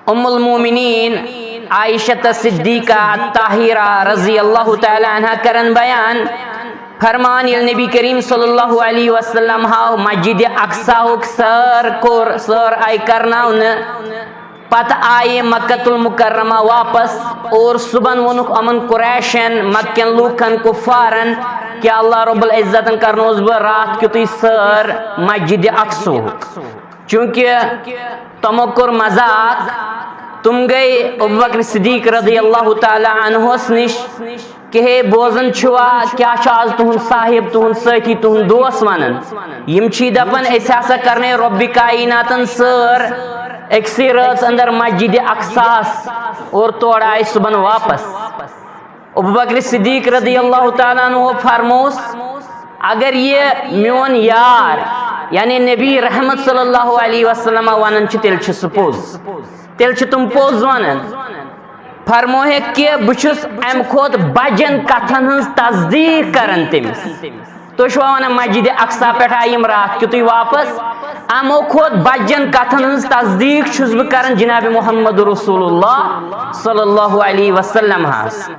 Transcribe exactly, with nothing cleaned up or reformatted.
ام المومنین عائشہ صدیقہ الطاہرہ رضی اللہ تعالی عنہا کرن بیان، فرمان ییٚلہِ نبی کریم صلی اللہ علیہ وسلم ہاو مسجد اقصاہُک سٲر کوٚر، سٲر آیہِ کرناونہٕ، پتہٕ آیہِ مکۃ المکرمہ واپس اور صبحن ووٚنُکھ یِمن قریشن، مکہ کٮ۪ن لوٗکن، کفارن، کہ اللہ رب العزتن کرنوس بہٕ راتھ کیُتُے سٲر مسجد اقصاہُک۔ چونکہ تمو کوٚر مذاق، تم گٔے ابوبکر صدیق رضی اللہ تعالی عنہس نش کہ ہے بوزان چھوا کیا چھُ آز تُہُنٛد صاحب، تُہُنٛد سٲتھی، تُہُنٛد دوست ونان؟ یِم چھی دپان أسۍ ہسا کرنے رۄبِ کائناتن سٲر أکسٕے رٲژ اندر مسجد اقصاہس اور تورٕ آے صبحن واپس۔ ابوبکر صدیق رضی اللہ تعالیٰ عنہ فرموس، اگر یہِ میون یار یعنی نبی رحمت صلی اللہ علیہ وسلم ونان چھُ، تیٚلہِ چھُ سُہ پوٚز، تیٚلہِ چھِ تِم پوٚز ونان۔ فرموہکھ کہ بہٕ چھُس امہِ کھۄتہٕ بجن کتھن ہٕنٛز تصدیق کران تٔمِس۔ تُہۍ چھِوا ونان مسجد اقصا پٮ۪ٹھ آیہِ یِم راتھ کیُتُے واپس؟ امو کھۄتہٕ بجن کتھن ہٕنٛز تصدیق چھُس بہٕ کران جناب محمد رسول اللہ صلی اللہ علیہ وسلم ہس۔